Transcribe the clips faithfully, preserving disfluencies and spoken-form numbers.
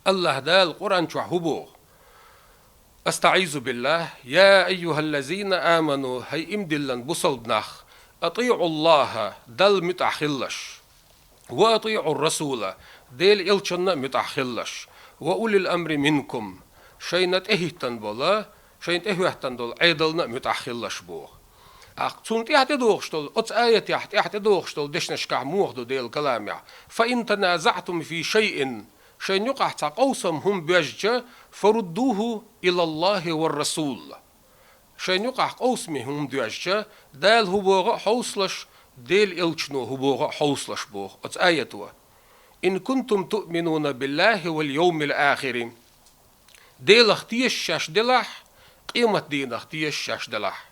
Аллахь Дала Къуръан чохь хӀун боху? أستعيذ بالله. يا أيها الذين آمنوا, хӀай иман диллина бусалба нах, أطيعوا الله, Далла муьтӀахь хилалаш, وأطيعوا الرسول, Делан элчанна а муьтӀахь хилалаш, وأولي الأمر منكم, шайна тӀехӀиттина болу, шайна тӀехӀоьттина долу Ӏедална а муьтӀахь хилалаш боху. ТӀаккха цунна тӀаьхьа тӀедогӀуш долу, оцу аятехь тӀаьхьа тӀедогӀуш долу дешнашкахь муха ду Делан каламехь: فإن تنازعتم في شيء, шайн юкъахь цхьа къовсам хӀума боьжча, فردوه إلى الله والرسول. Шайн юкъахь къовсаме хӀума доьжча, Дала хӀун боху а хьовсалаш, Делан элчано хӀун боху а хьовсалаш боху оцу аято. إن كنتم تؤمنون بالله واليوم الآخر. Делах тешаш шаьш делахь, къематдийнах тешаш шаьш делахь.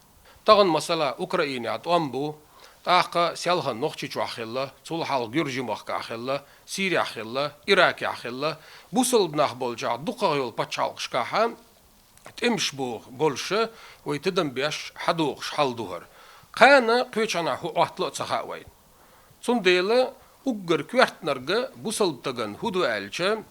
Тахана, масала, Украинехь тӀом бу, тӀаккха селхана Нохчийчохь хилла, цул хьалха Гуьржийн махкахь хилла, Сирехь хилла, Иракехь хилла, бусалба нах болчохь дукхах йолу пачхьалкхашкахь тӀемаш боху болуш, вай тидам беш хьадогӀуш хьал ду хӀара. Кхана кхечанхьа хӀун Ӏоттало а ца хаьа вайна. Цундела уггар коьртаниг бусалба стагана хӀун ду аьлча,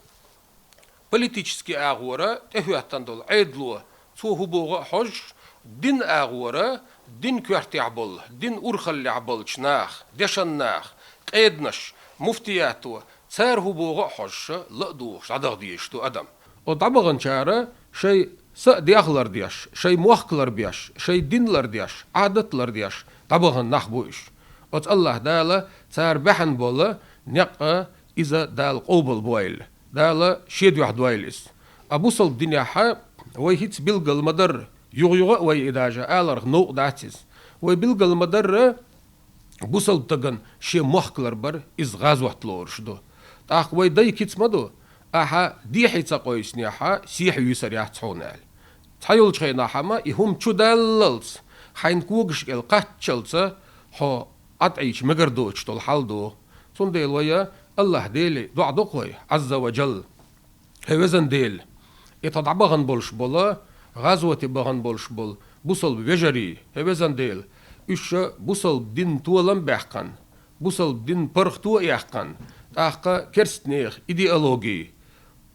политически агӀора тӀехӀоьттина долу Ӏедало, цо хӀун боху а хьожуш, дин агӀора, дин коьртехь болу, дин урхаллехь болчу наха, дешан наха, къеданаш, муфтиято, цара хӀун боху а хьожуш, ла а духуш, дӀадаха дезаш ду адам. Оцу дӀабаханчара шайн са а дехлар деш, шайн мохк лар беш, шайн дин лар деш, Ӏадат лар деш дӀабахана нах бу уьш. Оцу Аллахь Дала цара баьхьна болу некъ а иза Дала къобал бойла. Дала шен дуьхьа дойла иза. А бусалба динехь вай хӀинца билгал ма-дарра, юха-юха а вай и даже аларх новкъа дац иза. Вай билгал ма-дарра бусалба стагана шен мохк лар бар, иза гӀазот лоруш ду. ТӀаккха вай дай кица ма ду, ахьа дехьа ца къовсинехь, сехьа вуьйсур яц хьуна аьлла. Цхьайолчу хенахь ма и хӀума чу даллалц, хьайн когаш кӀел кхаччалца хьо Ӏад Ӏийча мегар доцуш долу хьал ду. Цундела вай Аллахь Деле доӀа до-кх вай, Ӏазза ва Джалла. ХӀай везан Дела, и тхо дӀабахана болуш болу, гӀазоте бахана болуш болу бусалба вежарий, хӀай везан Дела, уьш бусалба дин толам а баьккхина, бусалба дин паргӀато а яьккхина, тӀаккха керстанехан идеологи,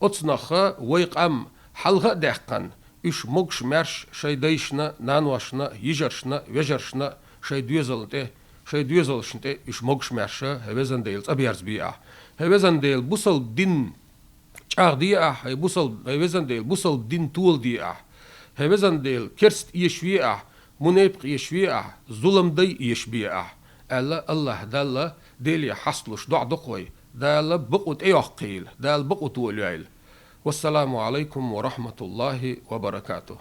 оцунах вай къам хьалха а даьккхина, уьш могуш-маьрша шайн дайшна, наношна, йижаршна, вежаршна, шайн доьзална тӀе, шайн доьзалшна тӀе уьш могуш-маьрша, хӀай везан Дела, цӀа берзабе ахь. ХӀай везан Дела, бусалба дин чӀагӀде ахь, хӀай бусалба, хӀай везан Дела, бусалба дин толаде ахь. ХӀай везан Дела, керста эшаве ахь, мунепакъ эшаве ахь, зулам дай эшабе ахь, аьлла, Аллахь Далла Деле хьасталуш доӀа до-кх вай. Дала бакъо тӀейоккхийла, Дала бакъо толайойла. Вассаламу Ӏалайкум ва рахьматуллахӀи ва баракатухӀ.